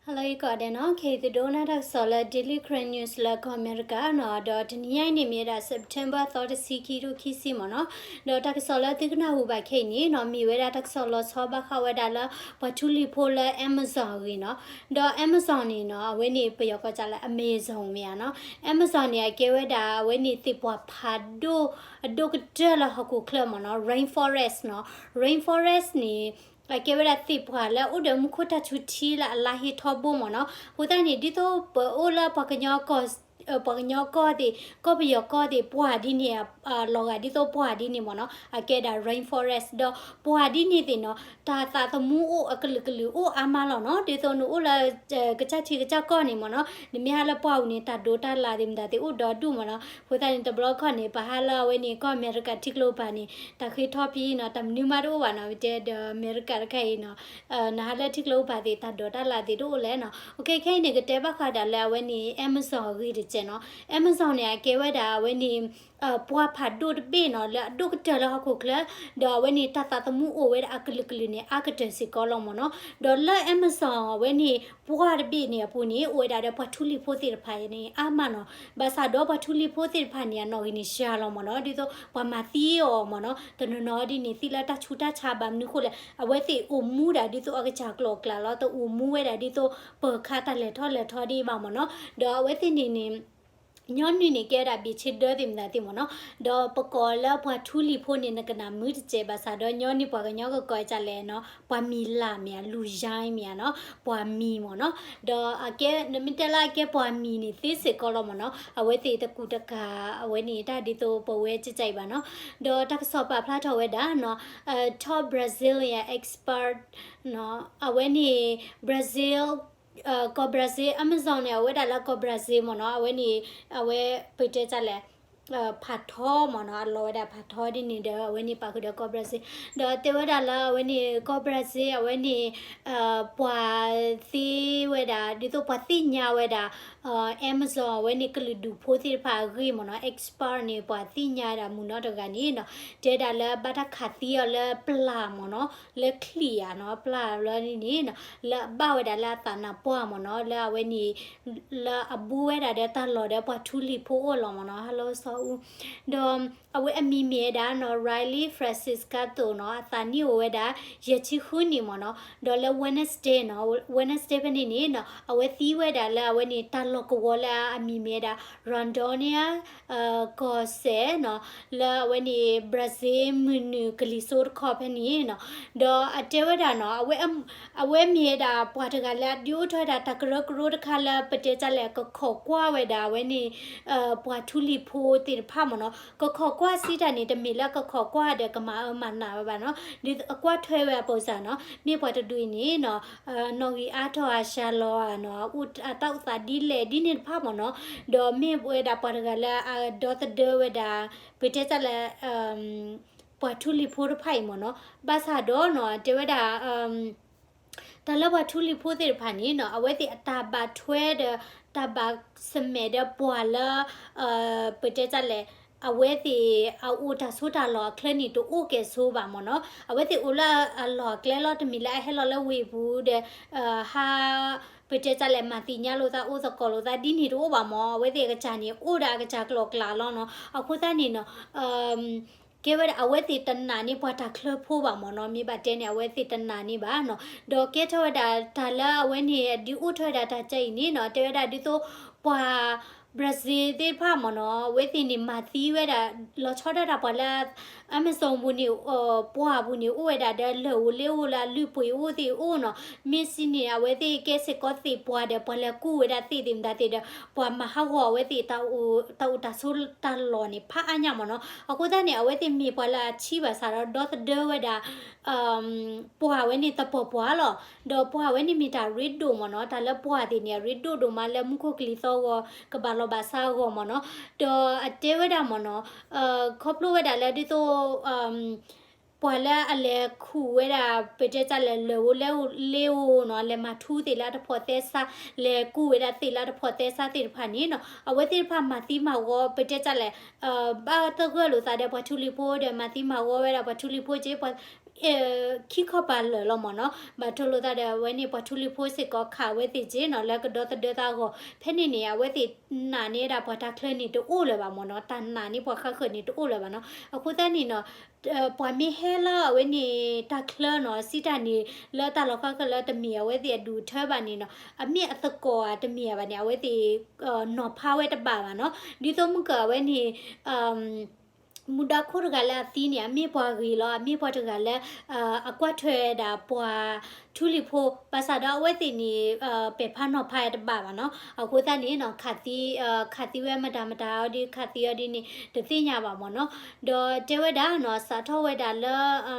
Hello ကိးဂၤဒဲးနီၤ, ခဲအံၤသုဒိကနၣ်တၢ်ကစီၣ်လၢ Daily Karen News လၢကီၢ်အမဲရကၤနီၤ, ဒီးတနံၤညါအံၤန့ၣ်မ့ၢ်ဝဲဒၣ် September သီတဆံခံ ခံဆံမ့ၢ်နီၤ, ဒီးတၢ်ကစီၣ်လၢသုကနၢ်ဟူဘၣ်ခဲအံၤန့ၣ်နီၤ, မ့ၢ်ဝဲဒၣ်တၢ်ကစီၣ်လီၤဆီဘၣ်ဃးဝဲဒၣ်လၢ ပှၤထူလံၤဖိလၢ Amazon အဂ့ၢ်နီၤ, ဒီး Amazon န့ၣ်နီၤ, အဝဲန့ၣ်ပယီၤကိးဒ်လၢ Amazon မ့ၢ်ဧါနီၤ, Amazon န့ၣ် အကဲဝဲဒၣ်အဝဲန့ၣ်သ့ၣ်ပှၢ်ဖးဒိၣ် အဒိၣ်ကတၢၢ်လၢဟီၣ်ခိၣ်ချၢမ့ၢ်နီၤ, rainforest နီၤ, rainforest န့ၣ် အကဲဝဲဒၣ်သ့ၣ်ပှၢ်လၢအိၣ်ဒီးမူခိၣ်တၢ်ဆူထံလၢအလါဟ့ထီဘိမ့ၢ်နီၤ, အဃိသတးန့ၣ် ဒ်သိးပအိၣ်လၢပှၤကညီကီၢ် ပှၤကညီကီၢ်သ့ၣ် ကီၢ်ပယီၤကီၢ်သ့ၣ် ပှၢ်ဒ်န့ၣ် လီၤဂာ်ဒ်သိးပှၢ်ဒ်န့ၣ်မ့ၢ်နီၤ, အကဲဒၣ် rainforest ဒီးပှၢ်ဒ်န့ၣ်သ့ၣ်နီၤ, တၢ်သးသမူအိၣ်အကလုာ်ကလုာ်အိၣ်အါမးလီၤနီၤ, ဒ်သိးနအိၣ်လၢ ကစၢ်ထံကစၢ်ကီၢ်န့ၣ်မ့ၢ်နီၤ, နမ့ၢ်ဟးလၢပှၢ်ပူၤန့ၣ် တၢ်ဒိးတၢ်လၣ်သ့ၣ်မတၤသ့ၣ်အိၣ်ဒီဒူၣ်မ့ၢ်နီၤ, အဃိသတးန့ၣ် တဘျီခီန့ၣ် ပဟးလၢအဝဲန့ၣ် ကီၢ်အမဲရကၤထံကျိပၤန့ၣ် တၢ်ဃ့ထီဖံးနီၤ, တၢ်မနုၤမးတအိၣ်ဘၣ်နီၤ, ပတဲဒီးအမဲရကၤတခါအံၤနီၤ, နဟးလၢထံကျိပၤသ့ၣ် တၢ်ဒိးတၢ်လၣ်သ့ၣ်တအိၣ်လဲၣ်နီၤ, အခဲအံၤန့ၣ် ကတဲဘၣ်ဃးဒၣ်လၢအဝဲန့ၣ် Amazon အဂ့ၢ်တစဲးနီၤ, Amazon န့ၣ် အကဲဝဲဒၣ်အဝဲန့ၣ် ပှၢ်ဖးဒိၣ်တဘ့ၣ်နီၤ, လၢအဒိၣ်ကတၢၢ်လၢဟီၣ်ခိၣ်ချၢ, ဒီးအဝဲန့ၣ် တၢ်သးသမူအိၣ်ဝဲဒၣ်အကလုာ်ကလုာ်န့ၣ် အါကတၢၢ်စ့ၢ်ကီးလီၤမ့ၢ်နီၤ, ဒီးလၢ Amazon အဝဲန့ၣ် ပှၢ်တဘ့ၣ်န့ၣ်အပူၤန့ၣ် အိၣ်ဝဲဒၣ်ဒီးပှၤထူလံၤဖိသ့ၣ်တဖၣ်န့ၣ် အါမးနီၤ, ဘၣ်ဆၣ်ဒီးပှၤထူလံၤဖိသ့ၣ်တဖၣ်န့ၣ် အနီၣ်ဂံၢ်န့ၣ်စှၤလီၤမ့ၢ်နီၤ, ဒ်သိးပှၤမၤသံအီၤမ့ၢ်နီၤ, တနီၤနီၤဒ်န့ၣ် သံလၢတၢ်ဆူးတၢ်ဆါဘၣ်မနုၤအဃိလဲၣ်, အဝဲသ့ၣ်အိၣ်မူဒၣ်ဒ်သိးအကစၢ်ကျိာ်ကျါလီၤ, တအိၣ်မူဝဲဒၣ်ဒ်သိး ပၢၤခါတၢ်လဲၤထီၣ်လဲၤထီဒ်အံၤဘၣ်မ့ၢ်နီၤ, ဒီးအဝဲသ့ၣ်န့ၣ်န့ၣ် ညီနုၢ်န့ၣ်ကဲဝဲဒၣ်ဘ့ၣ်ဆ့ဒၢသ့ၣ်မတၤသ့ၣ်မ့ၢ်နီၤ, ဒီးပကိးလၢပှၤထူလံၤဖိန့ၣ် နကနၣ်မုာ်တစဲးဘၣ်ဆၣ်ဒီး ညီနုၢ်ပှၤကညီကကိးဒ်လဲၣ်နီၤ, ပှၤမံၤလၢ်မ့ၢ်ဧါ, လူၤယါမ့ၢ်ဧါနီၤ, ပှၤမံၤမ့ၢ်နီၤ, ဒီးအကဲ နမ့ၢ်တဲလၢအကဲပှၤမံၤန့ၣ်သ့စ့ၢ်ကီးလီၤမ့ၢ်နီၤ, အဝဲသ့ၣ်တကူၣ်တကၤ အဝဲန့ၣ်တၢ်ဒ်သိးပဝဲကကါအံၤဘၣ်နီၤ, ဒီးတၢ်ကစီၣ်ပာ်ဖျါထီၣ်ဝဲဒၣ်နီၤ, top Brazilian expert နီၤ, အဝဲန့ၣ် Brazil ကီၢ် Brazil Amazon န့ၣ် အဝဲဒၣ်လၢကီၢ် Brazil မ့ၢ်နီၤ, အဝဲန့ၣ် အဝဲပတဲတၢ်လဲၣ် ဖးထီမ့ၢ်နီၤ, အလီၤဝဲဒၣ်ဖးထီဒ်န့ၣ်ဒီး အဝဲန့ၣ်ပာ်ဃုာ်ဒီးကီၢ် Brazil, ဒီးတဲဝဲဒၣ်လၢအဝဲန့ၣ် ကီၢ် Brazil အဝဲန့ၣ် ပှၤသ့ဝဲဒၣ် ဒ်သိးပှၤသ့ၣ်ညါဝဲဒၣ် Amazon အဝဲန့ၣ်ကလုာ်ဒူၣ်ဖိသ့ၣ်တဖၣ်အဂ့ၢ်မ့ၢ်နီၤ, expert န့ၣ် ပှၤသ့ၣ်ညါဒၣ်မုၢ်နီတဂၤန့ၣ်နီၤ, တဲဒၣ်လၢဘၣ်တၢ်ခးသံအီၤလၢပျၢ်မ့ၢ်နီၤ, လၢချံၣ်ဧါနီၤ, ပျၢ်လၢန့ၣ်နီၤ, လၢအဘၣ်ဝဲဒၣ်လၢအသးနါပှၢ်မ့ၢ်နီၤ, လၢအဝဲန့ၣ် လၢအဘူးဝဲဒၣ်ဒီးတၢ်လီၢ်ဒီးပှၤထူလံၤဖိအိၣ်လီၤမ့ၢ်နီၤ, ဟါလီၤစီၤအူ, ဒီးအဝဲအမံၤမ့ၢ်ဝဲဒၣ်နီၤ Riley Franciscato နီၤ, အသးနံၣ်အိၣ်ဝဲဒၣ် ယဲၢ်ဆံဃုနံၣ်မ့ၢ်နီၤ, ဒီးလၢ Wednesday နီၤ, Wednesday ဖဲန့ၣ်န့ၣ်နီၤ, အဝဲသံဝဲဒၣ်လၢအဝဲန့ၣ်တၢ်လီၢ်ကဝီၤလၢအမံၤမ့ၢ်ဝဲဒၣ် Rondôniaကီၢ်စဲၣ်နီၤ, လၢအဝဲန့ၣ် Brazil မုၢ်နုာ်ကလံၤစိးတခီဖဲန့ၣ်နီၤ, ဒီးအတဲဝဲဒၣ်နီၤ, အဝဲမ့ၢ်ဝဲဒၣ်ပှၤတဂၤလၢအဒုးအိၣ်ထီၣ်ဝဲဒၣ်တၢ်ကရၢကရိတခါလၢပတဲတၢ်လဲၣ် ကခိးကွၢ်ဝဲဒၣ်အဝဲန့ၣ် ပှၤထူလံၤဖိသ့ၣ်တဖၣ်မ့ၢ်နီၤ, ကခိးကွၢ်စံးတၢ်န့ၣ် တမ့ၢ်လၢကခိးကွၢ်ဒီးကမၤအၢမၤနးဝဲဘၣ်နီၤ, ဒ်အကွၢ်ထွဲဝဲအပိစၢ်နီၤ, မ့ၢ်ပှၤတဒူၣ်အံၤန့ၣ်နီၤ နီၣ်ဂံၢ်အါထီၣ်အါ စှၤလီၤဧါနီၤ, အတၢ်အိၣ်သးဒ်လဲၣ်ဒ်န့ၣ်တဖၣ်မ့ၢ်နီၤ, ဒီးမ့ၢ်ဝဲဒၣ်ပှၤတဂၤလၢအဒီသဒၢဝဲဒၣ် ပတဲတၢ်လၢ ပှၤထူလံၤဖိတဖၣ်အံၤမ့ၢ်နီၤ, ဘၣ်ဆၣ်ဒီးနီၤ တဲဝဲဒၣ် တၢ်လၢပှၤထူလံၤဖိသ့ၣ်တဖၣ်န့ၣ်နီၤ အဝဲသ့ၣ်အတၢ်ဘၣ်ထွဲဒီး တၢ်ဘၣ်ဆၢၣ်မဲာ်ဒီးပှၤလၢ ပတဲတၢ်လဲၣ် အဝဲသ့ၣ်အအိၣ်တၢ်ဆိးတၢ်လီၢ်အချၢန့ၣ် တအိၣ်ကဲဆိဘၣ်မ့ၢ်နီၤ, အဝဲသ့ၣ်အိၣ်လၢအလီၢ်အကျဲလီၤ, တမ့ၢ်လၢအဟဲလီၤလၢဝ့ၢ်ပူၤဒီး ဟး ပတဲတၢ်လဲၣ် မၤသ့ၣ်ညါလိာ်သး အိၣ်သကိးလိာ်သးဒ်န့ၣ်တအိၣ်ဘၣ်မ့ၢ်, အဝဲသ့ၣ်အကစၢ်န့ၣ် အိၣ်ဒၣ်အကစၢ်ကျိာ်ကျးလီၤနီၤ, အဃိသတးန့ၣ်နီၤ ကဲဝဲဒၣ် အဝဲသ့ၣ်တနာ်န့ၢ်ပှၤတၢ်ချၢဖိဘၣ်မ့ၢ်နီၤ, မ့ၢ်ဘၣ်တဲန့ၣ် အဝဲသ့ၣ်တနာ်န့ၢ်ဘၣ်နီၤ, ဒီးကဲထီၣ်ဝဲဒၣ်တၢ်လၢအဝဲန့ၣ် ဒုးအိၣ်ထီၣ်ဝဲဒၣ်တၢ်ကဲအံၤန့ၣ်နီၤ, တဲဝဲဒၣ်ဒ်သိး ပှၤ Brazil သ့ၣ်တဖၣ်မ့ၢ်နီၤ, အဝဲသ့ၣ်န့ၣ် မၤသံဝဲဒၣ် လီၤဆီဒၣ်တၢ်ပှၤလၢ Amazon ပူၤန့ၣ် ပှၢ်ပူၤန့ၣ် အိၣ်ဝဲဒၣ်ဒီးလၢၢ်ဧိၤလ့ဧိၤလၢအလုၢ်အပှ့ၤအိၣ်သ့ၣ်အိၣ်နီၤ, မ့ၢ်စံးန့ၣ် အဝဲသ့ၣ်ကဲစ့ၢ်ကီးသ့ၣ်ပှၢ်ဒီး ပှၤလဲၤကူၣ်ဝဲဒၣ်သ့ၣ်သ့ၣ်မတၤသ့ၣ်ဒီး ပှၤမၤဟးဂီၤအဝဲသ့ၣ် တၢ်အိၣ်တၢ်ဆိးတၢ်လီၢ်န့ၣ် ဖးအါညါမ့ၢ်နီၤ, အဃိသတးန့ၣ် အဝဲသ့ၣ်မ့ၢ်ပှၤလၢအထံၣ်ဘၣ်ဆၣ်ဒီး ဒီသဒၢဝဲဒၣ် ပှၢ်ဝဲန့ၣ်သပှၢ်ပှၢ်လီၤ, ဒီးပှၢ်ဝဲန့ၣ်မ့ၢ်တၢ်ရ့ဒိၣ်မ့ၢ်နီၤ, တၢ်လၢပှၢ်သ့ၣ်န့ၣ် အရ့ဒိၣ်ဒိၣ်မးလၢမူခိၣ်ကလံၤသီအဂီၢ် ကဘၣ်လီၤဘၣ်စးအဂီၢ်မ့ၢ်နီၤ, ဒီးအတဲဝဲဒၣ်မ့ၢ်နီၤ, ခီဖျိဝဲဒၣ်လၢဒ်သိး ပှၤလၢအလဲၤခူၣ်ဝဲဒၣ် ပတဲတၢ်လဲၣ် လၢၢ်ဧိၤလ့ဧိၤနီၤ, လဲၤမၤထူသ့ၣ်လၢတဖိးသဲစး, လဲၤကူၣ်ဝဲဒၣ်သ့ၣ်လၢတဖိးသဲစးသ့ၣ်တဖၣ်န့ၣ်နီၤ, အဝဲသ့ၣ်တဖၣ်မၤသံမၤဂီၤ ပတဲတၢ်လဲၣ် ဘၣ်သဂၢၢ်လိာ်သးဒီးပှၤထူလံၤဖိဒီး မၤသံမၤဂီၤဝဲဒၣ်ပှၤထူလံၤဖိက့ ပှၤ ခံခီပၤလၢာ်လီၤမ့ၢ်နီၤ. ဘၣ်ထိၣ်လိာ်သးဒီး အဝဲန့ၣ်ပှၤထူလံၤဖိစ့ၢ်ကီးခးဝဲသ့ၣ်က့နီၤ လၢကဒီသဒၢသးအဂီၢ် ဖဲန့ၣ်န့ၣ် အဝဲသ့ၣ်နာ်န့ၢ်ဝဲဒၣ်ပှၤတၢ်ချၢန့ၣ်တအိၣ်လၢၤဘၣ်မ့ၢ်နီၤ. တၢ်နာ်န့ၢ်ပှၤဃၣ်ဃၢၤန့ၣ်တအိၣ်လၢၤဘၣ်နီၤ. အဃိသတးန့ၣ်နီၤ ပှၤမ့ၢ်ဟဲလၢအဝဲန့ၣ်တၢ်ချၢနီၤ စံးတၢ်န့ၣ် လၢတၢ်လီၢ်ဃၣ်ဃၢၤလၢတမ့ၢ်အဝဲသ့ၣ်အဒူၣ်အထၢဘၣ်န့ၣ်နီၤ အမ့ၢ်အသကိးဧါတမ့ၢ်ဧါဘၣ်န့ၣ် အဝဲသ့ၣ် နီၤဖးဝဲတဘၣ်ဘၣ်နီၤ. ဒ်သိးမုၢ်ကၢၢ်အဝဲန့ၣ် မူဒါခိၣ်တဂၤလၢအသံန့ၣ် အမ့ၢ်ပှၤဂ့ၤလီၤ အမ့ၢ်ပှၤတဂၤလၢ အကွၢ်ထွဲဒၣ်ပှၤထူလံၤဖိ ဘၣ်ဆၣ်ဒီးအဝဲသ့ၣ်န့ၣ် ပဲာ်ဖးနီၤဖးတဘၣ်ဘၣ်နီၤ. အဃိသတးန့ၣ်နီၤ ခးသံ ခးသံဝဲမတၤမတၤအီၤဒ် ခးသံအီၤဒ်န့ၣ် တသ့ၣ်ညါဘၣ်မ့ၢ်နီၤ. ဒီးတဲဝဲဒၣ်နီၤ စးထီၣ်ဝဲဒၣ်လၢ ခံ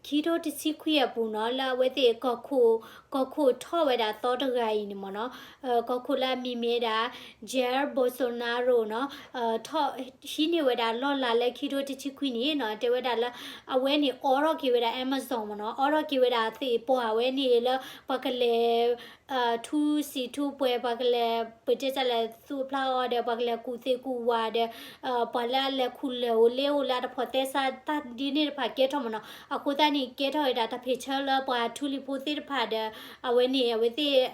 ထိတဆံခွံအပူၤနီၤ လၢအဝဲသ့ၣ် ကီၢ်ခိၣ်ထီၣ်ဝဲဒၣ်သီတဂၤအံၤန့ၣ်မ့ၢ်နီၤ ကီၢ်ခိၣ်လၢအမံၤမ့ၢ်ဝဲဒၣ် Jair Bolsonaro နီၤ ထီၣ်ဟံးန့ၢ်ဝဲဒၣ်လီၢ်လၤလၢခံထိတဆံခွံန့ၣ်နီၤ တဲဝဲဒၣ်လၢ အဝဲန့ၣ်အိးထီၣ်က့ၤဝဲဒၣ် Amazon မ့ၢ်နီၤ အိးထီၣ်က့ၤဝဲဒၣ်သ့ၣ်ပှၢ်ဝဲန့ၣ်လၢ ပှၤကလဲၤ ထူစံာ်ထူပှဲၤ ပှၤကလဲၤ ပတဲတၢ်လဲၣ် သူၣ်ဖျါအီၤဒီး ပှၤကလဲၤကူၣ်သ့ၣ်ကူၣ်ဝါဒီး ပှၤလၢအလဲၤခူၣ်လဲၤအိၣ်လ့အိၣ်လၢအတဖိးသဲစးတၢ်ဒ်န့ၣ်တဖၣ်ကဲထီၣ်မ့ၢ်နီၤ. အဃိသတးန့ၣ် ကဲထီၣ်ဝဲဒၣ်တၢ်ဖံးဆၢလၢပှၤထူလံၤဖိသ့ၣ်တဖၣ်ဒီး အဝဲန့ၣ် အဝဲသ့ၣ်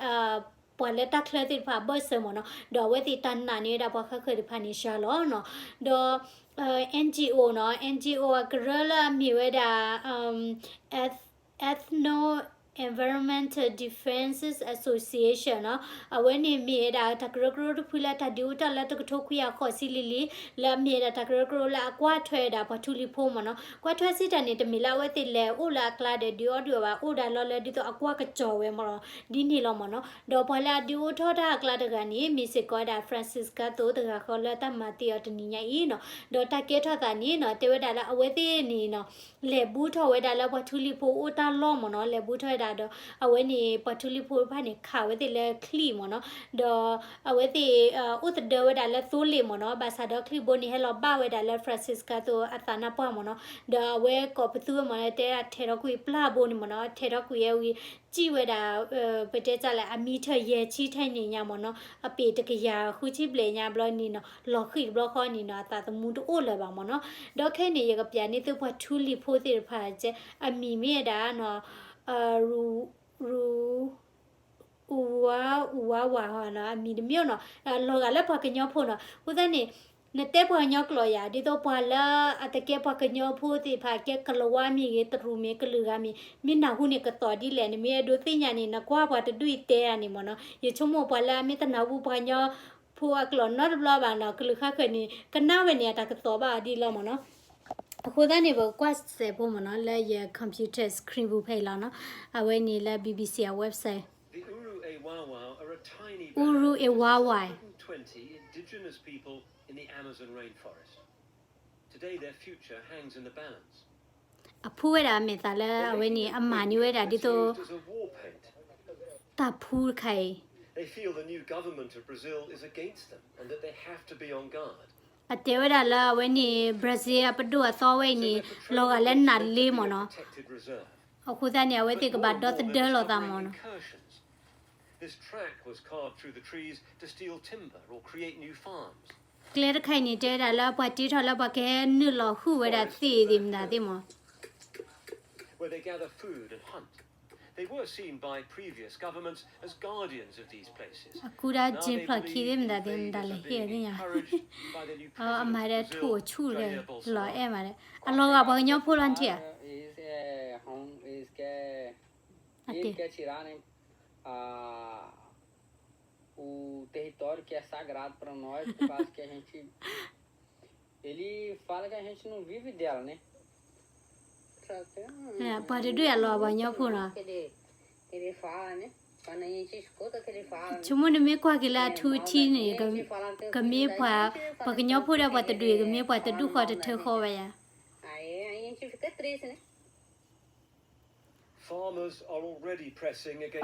ပှၤလၢတၢ်ချၢသ့ၣ်တဖၣ်အဘၢၣ်စၢၤမ့ၢ်နီၤ ဒီးအဝဲသ့ၣ်တၢ်နာ်န့ၢ်ဝဲဒၣ်ပှၤဃၣ်ဃၢၤသ့ၣ်တဖၣ်န့ၣ်စှၤလီၤနီၤ. ဒီး NGO နီၤ NGO အကရၢလၢအမ့ၢ်ဝဲဒၣ် Ethno Environmental Defense Association နီၤ အဝဲန့ၣ်မ့ၢ်ဝဲဒၣ်တၢ်ကရၢကရိတဖုလၢတၢ်ဒုးအိၣ်ထီၣ်လၢတကထိခွံကယၤဃိးဆံလံၤလံၤ လၢအမ့ၢ်ဝဲဒၣ်တၢ်ကရၢကရိလၢအကွၢ်ထွဲဝဲဒၣ်ပှၤထူလံၤဖိမ့ၢ်နီၤ. ကွၢ်ထွဲစံးတၢ်န့ၣ် တမ့ၢ်လၢအဝဲသ့ၣ်လဲၤအိၣ်လၢအကျါဒီးဒုးအီၣ်ဒုးအီဘၣ် အိၣ်ဒၣ်လီၤလၢဒ်သိးအကွၢ်ကစီၤဝဲမ့ၢ်နီၤ ဒ်န့ၣ်လီၤမ့ၢ်နီၤ. ဒီးပှၤလၢအဒုးအိၣ်ထီၣ်တၢ်အကျါတဂၤန့ၣ် မ့ၢ်စ့ၢ်ကီးဝဲဒၣ် Francisca သိးတဂၤဃီလၢတၢ်မၤသံအီၤတနံၤညါအံၤနီၤ. ဒီးတၢ်ကဲထီၣ်သးန့ၣ်နီၤ တဲဝဲဒၣ်လၢအဝဲသ့ၣ်န့ၣ်နီၤ လဲၤဘူးထီၣ်ဝဲဒၣ်လၢပှၤထူလံၤဖိအိၣ်တၢ်လီၢ်မ့ၢ်နီၤ လဲၤဘူးထီၣ်ဝဲဒၣ်ဒီး အဝဲန့ၣ် ပှၤထူလံၤဖိတဖၣ်န့ၣ် ခးဝဲသ့ၣ်လၢချံၣ်မ့ၢ်နီၤ ဒီး အဝဲသ့ၣ် အိၣ်သဒၢဝဲဒၣ်လၢသိလ့ၣ်မ့ၢ်နီၤ ဘၣ်ဆၣ်ဒီးချံၣ်ဘိန့ၣ် ဟဲလီၤဘၣ်ဝဲဒၣ်လၢ Francisca သိးအသးနါပှၢ်မ့ၢ်နီၤ ဒီးအဝဲကိးပသူဝဲမ့ၢ်နီၤ တဲထဲးထီၣ်ကွံာ်ပျၢ်ဘိန့ၣ်မ့ၢ်နီၤ ထဲးထီၣ်ကွံာ်အဝံၤ စံၣ်ဝဲဒၣ် ပတဲတၢ်လဲၣ် အမံထၢၣ်ယဲၢ်ဆံထဲန့ၣ်ညါမ့ၢ်နီၤ အပ့ၤတကယၤဃုဆံဘျဲၣ်ညါဘျီန့ၣ်နီၤ လီၤဃံၣ်တဘျီဃီန့ၣ်နီၤ အသးသမူတအိၣ်လၢၤဘၣ်မ့ၢ်နီၤ ဒီးခဲအံၤန့ၣ် ယကပျးန့ၢ်သုပှၤထူလံၤဖိသ့ၣ်တဖၣ် အမံၤမ့ၢ်ဝဲဒၣ်နီၤ ရူ ရူ အူဝါ အူဝါဝါနီၤ အမံၤတမ့ၢ်နီၤ လီၤဂာ်လၢပှၤကညီဖိနီၤ အဃိသတးန့ၣ် နတဲပှၤကညီကျိာ်ယၤ ဒ်သိးပှၤလၢအတကဲပှၤကညီဖိသ့ၣ်တဖၣ် ကဲကလၤဝါမ့ၢ်ဂ့ၤ တရူးမ့ၢ် ကလုာ်ဂၤမ့ၢ် မ့ၢ်နၢ်ဟူန့ၣ်ကသီၣ်ဒ်လဲၣ် နမ့ၢ်အဲၣ်ဒိးသ့ၣ်ညါန့ၣ် နကွၢ်ပှၤတဒူၣ်အံၤတဲယၤန့ၣ်မ့ၢ်နီၤ ယဆိကမိၣ်ပှၤလၢအမ့ၢ်တနၢ်ဟူပှၤကညီဖိအကျိာ်နီတဘျီဘၣ်နီၤ ကလုာ်ဃါဃၢၤန့ၣ် ကနၣ်ဝဲန့ၣ် အတၢ်ကသီၣ်ဘၣ်အီၤဒ်လီၤမ့ၢ်နီၤ အဃိသတးန့ၣ် ပကကွၢ်စဲးဖိမ့ၢ်နီၤ လၢယ computer screen ပူၤဖဲအံၤလီၤနီၤ အဝဲန့ၣ်လၢ BBC အ website အူရူအ့ဝါဝါ indigenous people in the Amazon rainforest. Today, their future hangs in the balance. အဖူဝဲဒၣ်အမဲာ်သးလၢအဝဲန့ၣ် အမၤန့ၢ်ဝဲဒၣ်ဒ်သိး တၢ်ဖူတခါအံၤ They feel the new government of Brazil is against them and that they have to be on guard. အတဲဝဲဒၣ်လၢအဝဲန့ၣ် Brazil အပဒိၣ်အသီဝဲအံၤန့ၣ် လီၤဂာ်လၢနးလ့မ့ၢ်နီၤ အဃိသတးန့ၣ် အဝဲသ့ၣ်ကဘၣ်ဒီသဒၢလိာ်သးမ့ၢ်နီၤ This track was carved through the trees to steal timber or create new farms. ကျဲတခါအံၤန့ၣ် တဲဝဲဒၣ်လၢပှၤတ့ထီၣ်လၢပှၤကဟဲနုာ်လီၤဟုၣ်ဝဲဒၣ်သ့ၣ်သ့ၣ်မတၤသ့ၣ်မ့ၢ် Where they gather food and hunt. They were seen by previous governments as guardians of these places. အကူဒၣ် James ဖျီၣ်ခံသ့ၣ်မတၤသ့ၣ်မတၤလဲၣ် ဟ့ၣ်သ့ၣ်ညါ အမၤဒၣ်ထူၣ်အိၣ်ဆူၣ်လၢ လီၤအဲၣ်မးဒၣ် အလီၤဂာ်ပှၤကညီဖိလီၤထံၣ်ဧါ Ele quer tirar, né, a, o território que é sagrado para nós, por causa que a gente, ele fala que a gente não vive dela, né? ပှၤတဒူၣ်အလီၤပှၤကညီဖိနီၤ ဆိကမိၣ်နမ့ၢ်ကွၢ်က့ၤလၢအထူအထံန့ၣ် ကမ့ၢ်ပှၤ ပှၤကညီဖိဒီးပှၤတဒူၣ် ကမ့ၢ်ပှၤတဒူၣ်ဃီတထၢဃီဝဲယါ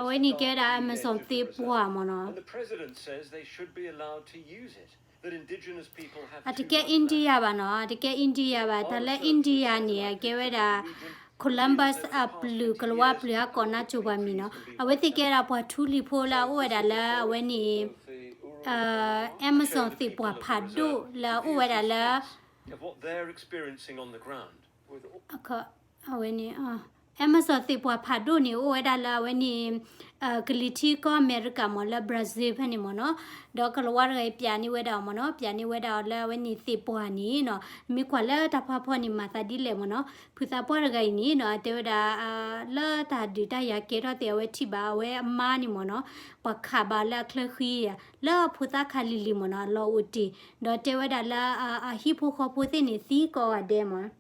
အဝဲန့ၣ်ကဲဒၣ် Amazon သ့ၣ်ပှၢ်မ့ၢ်နီၤ အတကဲ India ဘၣ်နီၤ အတကဲ India ဘၣ် တၢ်လၢ India န့ၣ် အကဲဝဲဒၣ် Columbus အပျုၢ် ကလၤဝါပျုၢ်အကိးနါစိၤပှၤမံၤနီၤ အဝဲသ့ၣ်ကဲဒၣ်ပှၤထူလံၤဖိလၢအအိၣ်ဝဲဒၣ်လၢအဝဲန့ၣ် Amazon သ့ၣ်ပှၢ်ဖးဒိၣ်လၢအအိၣ်ဝဲဒၣ်လၢ အခီ အဝဲန့ၣ် Amazon သ့ၣ်ပှၢ်ဖးဒိၣ်န့ၣ် အိၣ်ဝဲဒၣ်လၢအဝဲန့ၣ် ကလံၤထံးကီၢ်အမဲရကၤမ့ၢ် လၢ Brazil ဖဲန့ၣ်မ့ၢ်နီၤ. ဒီးကလၤဝါတဂၤအံၤ ပျးန့ၢ်ဝဲဒၣ်အီၤမ့ၢ်နီၤ, ပျးန့ၢ်ဝဲဒၣ်အီၤလၢအဝဲန့ၣ်သ့ၣ်ပှၢ်န့ၣ်နီၤ. မ့ၢ်ကွၢ်လၢတၢ်ဖးဖီန့ၣ် မၤသးဒ်လဲၣ်မ့ၢ်နီၤ. ဖုသးပှၢ်တဂၤအံၤန့ၣ်နီၤ အတဲဝဲဒၣ် လၢတၢ်ဒုးတၢ်ယၤကဲထီၣ်သ့ၣ် အဝဲထံၣ်ဘၣ်အဝဲအမါန့ၣ်မ့ၢ်နီၤ, ပှၤခးဘၣ်လၢအချၢဃံဧါ, လၢအဖိသၣ်ခါလံၤလံၤမ့ၢ်နီၤ, အလီၢ်အိၣ်တ့ၢ်, ဒီးတဲဝဲဒၣ်လၢ အဟံၣ်ဖိဃီဖိသ့ၣ်န့ၣ် သံကိးဂၤဒဲးမ့ၢ်နီၤ.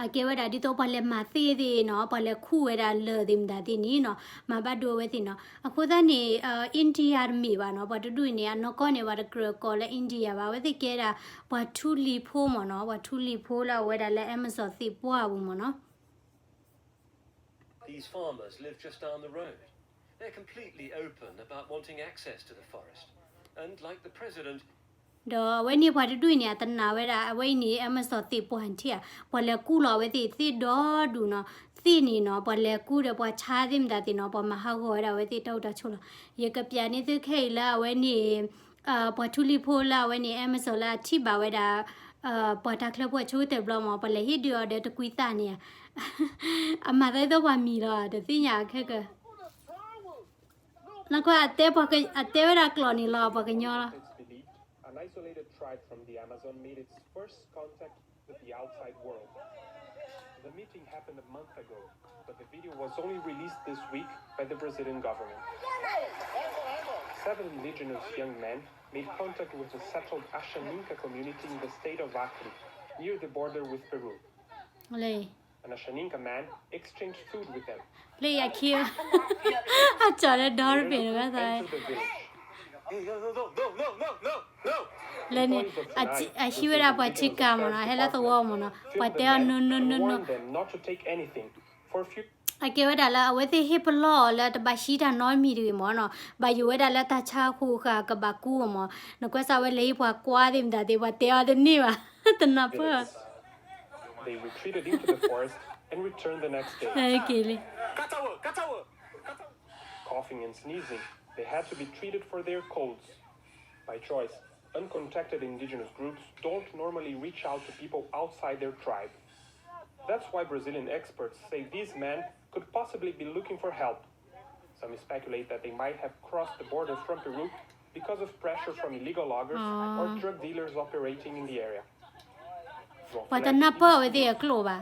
အကဲဝဲဒၣ်ဒ်သိးပှၤလဲၤမၤသ့ၣ်သ့ၣ်နီၤ, ပှၤလဲၤခူၣ်ဝဲဒၣ်လၢာ်သ့ၣ်မတၤသ့ၣ်န့ၣ်နီၤ, မၤဘၣ်ဒိဝဲသ့ၣ်နီၤ. အဃိသတးန့ၣ် India တမ့ၢ်ဘၣ်နီၤ, ပှၤတဒူၣ်အံၤန့ၣ် အနီၢ်ကီၢ်န့ၣ် ပှၤတကြၢးကိးလၢ India ဘၣ်, အဝဲသ့ၣ်ကဲဒၣ် ပှၤထူလံၤဖိမ့ၢ်နီၤ, ပှၤထူလံၤဖိလၢအဝဲဒၣ်လၢ Amazon သ့ၣ်ပှၢ်အပူၤမ့ၢ်နီၤ. These farmers live just down the road. They're completely open about wanting access to the forest. And like the president, ဒီးအဝဲန့ၣ်ပှၤတဒူၣ်အံၤန့ၣ် အတနာ်ဝဲဒၣ် အဝဲအံၤန့ၣ် Amazon သ့ၣ်ပှၢ်ထံၣ်ဧါ, ပှၤလဲၤကူၣ်လီၤအဝဲသ့ၣ်သ့ၣ်ဒီဒူၣ်နီၤ, သ့ၣ်န့ၣ်နီၤ, ပှၤလဲၤကူၣ်ဒီးပှၤဆါသ့ၣ်မတၤသ့ၣ်နီၤ, ပှၤမၤဟးဂီၤဝဲဒၣ်အဝဲသ့ၣ်တၢ်အိၣ်တၢ်ဆိးလီၤ. ယကပျးန့ၢ်သုခဲအံၤလၢအဝဲန့ၣ် ပှၤထူလံၤဖိလၢအဝဲန့ၣ် Amazon လၢအထံၣ်ဘၣ်ဝဲဒၣ် ပှၤတၢ်ချၢဖိအဆိကတၢၢ်တဘျီမ့ၢ် ပှၤလဲၤဟ့ၣ်ဒုးအီၤဒီးတကွံသးန့ၣ်ဧါ, အမၤသးဒ်သိးပှၤမံၤလီၤ တသ့ၣ်ညါခဲကၢ်. နကွၢ် အတဲပှၤက အတဲဝဲဒၣ်ကျိာ်န့ၣ်လီၤ ပှၤကညီလီၤ. An isolated tribe from the Amazon made its first contact with the outside world. The meeting happened a month ago, but the video was only released this week by the Brazilian government. Seven indigenous young men made contact with the settled Ashaninka community in the state of Acre, near the border with Peru. An Ashaninka man exchanged food with them. လၢယခံ အကၠီၤလၢဒီတဘ့ၣ်တဂၤသး လၢန့ᣣ် အဟံးဝဲဒၣ်ပှၤထံကၤမ့ၢ်နီၤ, ဟဲလၢသဝီမ့ၢ်နီၤ, ပှၤတဲအီၤ no no no no. Warned them not to take anything for a few. အကဲဝဲဒၣ်လၢအဝဲသ့ၣ်ဟ့ၣ်ပလီၢ်အီၤလၢတဘၣ်ဟံးတၢ်နီတမံၤတဂ့ၤမ့ၢ်နီၤ, ဘၣ်ယိၣ်ဝဲဒၣ်လၢတၢ်ဆါဟူးဃာ်ကဘၣ်ကူအီၤမ့ၢ်, နကွၢ်စးဝဲလဲၤဟံးပှၤကွါသ့ၣ်မတၤသ့ၣ် ပှၤတဲအီၤတန့ၢ်ဘၣ်, တနၢ်ပၢၢ် They retreated into the forest and returned the next day. က့ၤလံ Coughing and sneezing, they had to be treated for their colds. By choice, uncontacted indigenous groups don't normally reach out to people outside their tribe. That's why Brazilian experts say these men could possibly be looking for help. Some speculate that they might have crossed the border from Peru because of pressure from illegal loggers or drug dealers operating in the area. ပှၤတနၢ်ပၢၢ်ဝဲသ့ၣ်အကျိာ်ဘၣ်.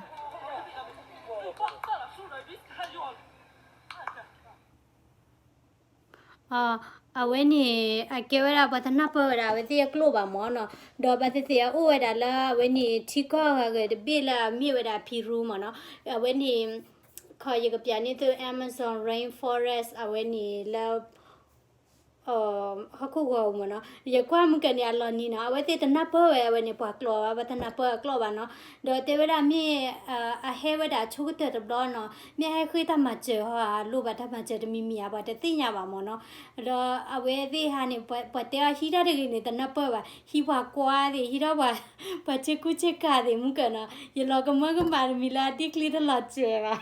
အဝဲန့ၣ် အကဲဝဲဒၣ်ပှၤတနၢ်ပၢၢ်ဝဲဒၣ်အဝဲသ့ၣ်အကျိာ်ဘၣ်မ့ၢ်နီၤ, ဒီးဘၣ်သ့ၣ်သ့ၣ်အအိၣ်ဝဲဒၣ်လၢအဝဲန့ၣ် ထံကီၢ်ဂၤဂၤတဘ့ၣ်လၢအမ့ၢ်ဝဲဒၣ် Peru မ့ၢ်နီၤ, အဝဲန့ၣ် ခီယကပျးန့ၢ်သု Amazon rainforest အဝဲန့ၣ်လၢ ဟီၣ်ခိၣ်ဂီၤမ့ၢ်နီၤ, ယကွၢ်မုၢ်ကၢန့ၣ် အလီၤနံၤနီၤ, အဝဲသ့ၣ်တနၢ်ပၢၢ်ဝဲ အဝဲန့ၣ် ပှၤကျိာ်ဘၣ်, ပှၤတနၢ်ပၢၢ်အကျိာ်ဘၣ်နီၤ, ဒီးတဲဝဲဒၣ်မ့ၢ် အဟဲဝဲဒၣ်အဆိကတၢၢ်တဘျီနီၤ, မ့ၢ်အဟဲဃ့တၢ်မၤစၢၤဟီ အလိၣ်ဘၣ်တၢ်မၤစၢၤတမံၤမံၤဧါ, ပှၤတသ့ၣ်ညါဘၣ်မ့ၢ်နီၤ, ဒီးအဝဲသ့ၣ်ဟါန့ၣ် ပှၤတဲအီၤဟံးတၢ်တဂ့ၤန့ၣ် တနၢ်ပၢၢ်ဘၣ်, ဟံးပှၤကွါသ့ၣ်, ဟံးထီၣ်ပှၤ ပှၤဆ့ကူဆ့ကၤသ့ၣ် မုၢ်ကၢနီၤ, ယလီၤကမၢကမၣ်တမံၤလၢအဒ့ကျ့တလီၤစဲၤဘၣ်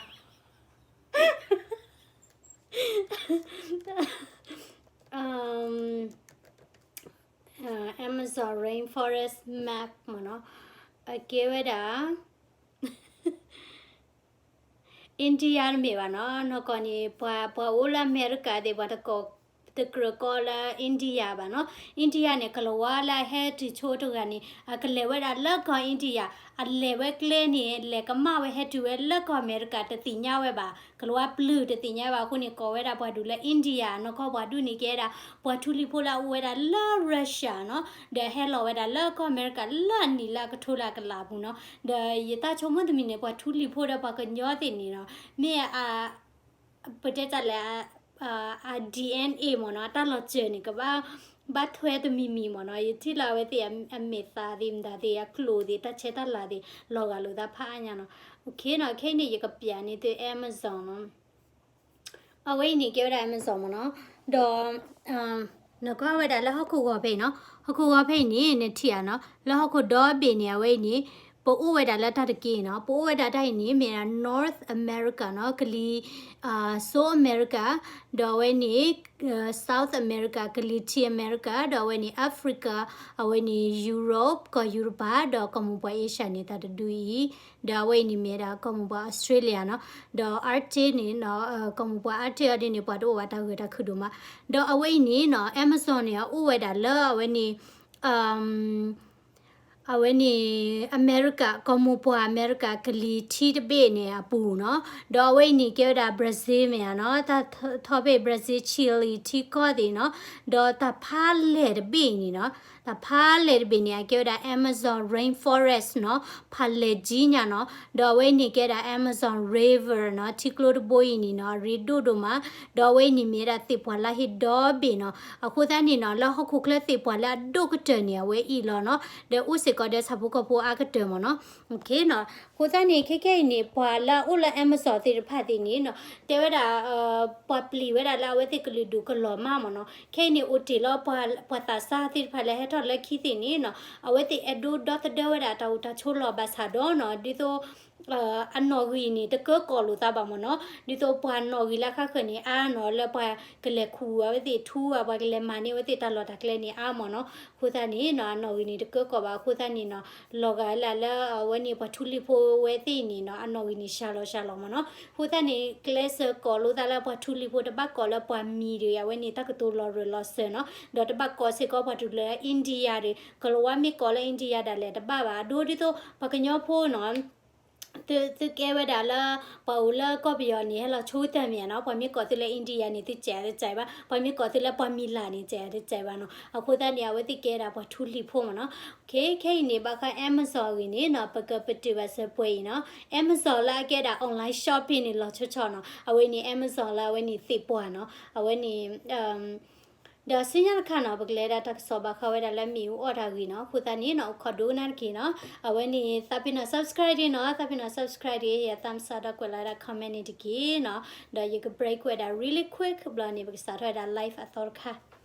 Amazon rainforest map မ့ၢ်နီၤ, အကဲဝဲဒၣ် India တမ့ၢ်ဘၣ်နီၤ, နီၢ်ကီၢ်န့ၣ် ပှၤ ပှၤအိၣ်လၢအမဲရကၤသ့ၣ် ပှၤတကိး တကြၢးကိးလၢ India ဘၣ်နီၤ, India န့ၣ် ကလၤဝါလၢအဟဲတုၤဆိတဂၤန့ၣ် အကလဲၤဝဲဒၣ်လၢကီၢ် India, အလဲၤဝဲကျဲန့ၣ် လဲၤကမၣ်ဝဲဟဲတုၤဝဲလၢကီၢ်အမဲရကၤ တသ့ၣ်ညါဝဲဘၣ်, ကလၤဝါပျုၢ်တသ့ၣ်ညါဝဲဘၣ်အဃိန့ၣ် ကိးဝဲဒၣ်ပှၤဒူၣ်လၢ India, နီၢ်ကီၢ်ပှၤဒူၣ်န့ၣ်ကဲဒၣ် ပှၤထူလံၤဖိလၢအအိၣ်ဝဲဒၣ်လၢ Russia နီၤ, ဒီးဟဲလီၤဝဲဒၣ်လၢကီၢ်အမဲရကၤလၢအနံၣ်လၢအကထိလၢအကလးအပူၤနီၤ, ဒီးယတၢ်ဆိကမိၣ်တမံၤန့ၣ် ပှၤထူလံၤဖိဒီးပှၤကညီသ့ၣ်န့ၣ်နီၤ, မ့ၢ် ပတဲတၢ်လဲၣ် အ DNA မ့ၢ်နီၤ, အတၢ်လီၤစၢၤန့ၣ် ကဘၣ် ဘၣ်ထွဲတမံၤမံၤမ့ၢ်နီၤ, ယထံၣ်လၢအဝဲသ့ၣ်အမဲာ်သးသ့ၣ်မတၤသ့ၣ် အကျိာ်သ့ၣ် တၢ်ဆဲးတၢ်လၤသ့ၣ် လီၤဂာ်လိာ်သးဖးအါညါနီၤ, ခဲအံၤန့ၣ် ယကပျးန့ၢ်သု Amazon နီၤ, အဝဲအံၤန့ၣ် ကဲဝဲဒၣ် Amazon မ့ၢ်နီၤ, ဒီး နကွၢ်ဝဲဒၣ်လၢဟီၣ်ခိၣ်ဂီၤဖဲအံၤနီၤ, ဟီၣ်ခိၣ်ဂီၤဖဲအံၤန့ၣ် နထံၣ်ဧါနီၤ, လၢဟီၣ်ခိၣ်ဒီဘ့ၣ်န့ၣ် အဝဲအံၤန့ၣ် ပအိၣ်ဝဲဒၣ်လၢတၢ်တက့ၢ်နီၤ. ပအိၣ်ဝဲဒၣ်တၢ်အံၤန့ၣ် မ့ၢ်ဒၣ် North America နီၤ, ကလံၤ South America, ဒီးအဝဲန့ၣ် South America ကလံၤထံး America, ဒီးအဝဲန့ၣ် Africa, အဝဲန့ၣ် Europe ကီၢ်ယူရပၤ, ဒီးကီၢ်မိၢ်ပှၢ် Asia န့ၣ် တၢ်တဒုအံၤ, ဒီးအဝဲအံၤန့ၣ်မ့ၢ်ဒၣ်ကီၢ်မိၢ်ပှၢ် Australia နီၤ, ဒီး Arctic န့ၣ်နီၤ, ကီၢ်မိၢ်ပှၢ် Arctic အီၤဒ်န့ၣ် ပှၤတအိၣ်ဘၣ်တၢ်ဂၢၢ်တၢ်ခုၣ်ဒိၣ်မး, ဒီးအဝဲအံၤန့ၣ်နီၤ Amazon န့ၣ် အအိၣ်ဝဲဒၣ်လၢအဝဲန့ၣ် အဝဲန့ၣ် အမဲရကၤ ကီၢ်မိၢ်ပှၢ်အမဲရကၤကလံၤထံတဘ့ၣ်န့ၣ်အပူၤနီၤ, ဒီးအဝဲအံၤန့ၣ်ကဲဝဲဒၣ် Brazil မ့ၢ်ဧါနီၤ, တၢ်ထီၣ်ဖဲ Brazil, Chile ထံကီၢ်သ့ၣ်နီၤ, ဒီးတၢ်ဖးလဲၢ်တဘ့ၣ်အံၤန့ၣ်နီၤ, တၢ်ဖးလဲၢ်တဘ့ၣ်န့ၣ် အကဲဝဲဒၣ် Amazon rainforest နီၤ, ဖးလဲၢ်ကၠံညါနီၤ, ဒီးအဝဲအံၤန့ၣ်ကဲဒၣ် Amazon River နီၤ, ထံကျိတဘိအံၤန့ၣ်နီၤ အရ့ဒိၣ်ဒိၣ်မး, ဒီးအဝဲအံၤန့ၣ်မ့ၢ်ဝဲဒၣ်သ့ၣ်ပှၢ်လၢဟ့ၣ်ဒီဘ့ၣ်နီၤ, အဃိသတးန့ၣ်နီၤ လၢဟီၣ်ခိၣ်ချၢသ့ၣ်ပှၢ်လၢအဒိၣ်ကတၢၢ်န့ၣ် အဝဲအံၤလီၤနီၤ, ဒီးအိၣ်စ့ၢ်ကီးဒီးဆၣ်ဖိကီၢ်ဖိအါကတၢၢ်မ့ၢ်နီၤ, အဃိသတးန့ၣ် ခဲခဲအံၤန့ၣ် ပှၤလၢအအိၣ်လၢ Amazon သ့ၣ်တဖၣ်သ့ၣ်န့ၣ်နီၤ တဲဝဲဒၣ် ပှၤပျံၤဝဲဒၣ်လၢအဝဲသ့ၣ်ကလုာ်ဒူၣ်ကလီၤမးမ့ၢ်နီၤ, ခဲအံၤန့ၣ်အိၣ်တ့ၢ်လီၤပှၤသးစၢ်သ့ၣ်တဖၣ်လၢဟဲထီၣ်လၢခံသ့ၣ်န့ၣ်နီၤ, အဝဲသ့ၣ်အဲၣ်ဒိးဒီသဒၢဝဲဒၣ်တၢ်အိၣ်တၢ်ဆိးလီၢ်ဘၣ်ဆၣ်ဒီးနီၤ, ဒ်သိး အနီၣ်ဂံၢ်န့ၣ် တကၢကီၢ်လိာ်သးဘၣ်မ့ၢ်နီၤ, ဒ်သိးပှၤနီၣ်ဂံၢ်လၢအဃါဃၢၤန့ၣ်အါနီၤ, လၢပှၤကလဲၤခူၣ်အဝဲသ့ၣ်ထူဧါ, ပှၤကလဲၤမၤန့ၢ်အဝဲသ့ၣ်တၢ်လီၢ်တၢ်ကျဲန့ၣ်အါမ့ၢ်နီၤ, အဃိသတးန့ၣ်နီၤ အနီၣ်ဂံၢ်န့ၣ်တကၢကီၢ်ဘၣ်, အဃိသတးန့ၣ်နီၤ လီၤဂာ်လၢအဝဲန့ၣ် ပှၤထူလံၤဖိဝဲသ့ၣ်န့ၣ်နီၤ အနီၣ်ဂံၢ်န့ၣ်စှၤလီၤစှၤလီၤမ့ၢ်နီၤ, အဃိသတးန့ၣ် ကျဲးစၢးကီၢ်လိာ်သးလၢပှၤထူလံၤဖိတဘၣ်ကီၢ်လၢပှၤမံၤတဂ့ၤ, အဝဲန့ၣ်တၢ်ကတိၤလီၤရၢၢ်လီၤစၢၤနီၤ, ဒီးတဘၣ်ကီၢ်စ့ၢ်ကီးပှၤထူလၢ India တဂ့ၤ, ကလၤဝါမ့ၢ်ကီၢ်လၢ India ဒၣ်လဲာ်တဘၣ်ဘၣ်, အဒိဒ်သိးပှၤကညီဖိနီၤ သုကဲဝဲဒၣ်လၢ ပှၤအိၣ်လၢကီၢ်ပယီၤန့ၣ် ဟဲလီၤဆိကတၢၢ်မ့ၢ်ဧါနီၤ, ပှၤမ့ၢ်ကိးသုလၢ India န့ၣ် သုစဲးတစဲးဘၣ်, ပှၤမ့ၢ်ကိးသုလၢပှၤမံၤလၢ်န့ၣ် စဲးတစဲးဘၣ်နီၤ, အဃိသတးန့ၣ် အဝဲသ့ၣ်ကဲဒၣ်ပှၤထူလံၤဖိမ့ၢ်နီၤ, ခဲခဲအံၤန့ၣ် ဘၣ်ဃး Amazon အဂ့ၢ်န့ၣ်နီၤ ပကပတုာ်ဘၣ်စၢၤပှဲၤအံၤနီၤ, Amazon လၢအကဲဒၣ် online shopping န့ၣ် လီၤဆီဆီနီၤ, အဝဲန့ၣ် Amazon လၢအဝဲန့ၣ်သ့ၣ်ပှၢ်နီၤ, အဝဲန့ၣ် ဒီးဆူညါတခါနီၤ ပကလဲၤဒၣ်တၢ်ကစီၣ်ဘၣ်ဃးဝဲဒၣ်လၢမ့ၣ်အူအီၣ်တၢ်ဂ့ၢ်နီၤ, အဃိသတးန့ၣ်နီၤ အိၣ်ခိးဒိကနၣ်တက့ၢ်နီၤ, အဝဲန့ၣ် သးပ့ၤနီၣ် subscribe တ့ၢ်နီၤ, သးပ့ၤနီၣ် subscribe တ့ၢ် ဟ့ၣ် thumbs up ဒီးကွဲးလီၤဝဲဒၣ် comment န့ၣ်တက့ၢ်နီၤ, ဒီးယက break ဝဲဒၣ် really quick ဘျီန့ၣ် ပကစးထီၣ်ဝဲဒၣ် live အသီတခါ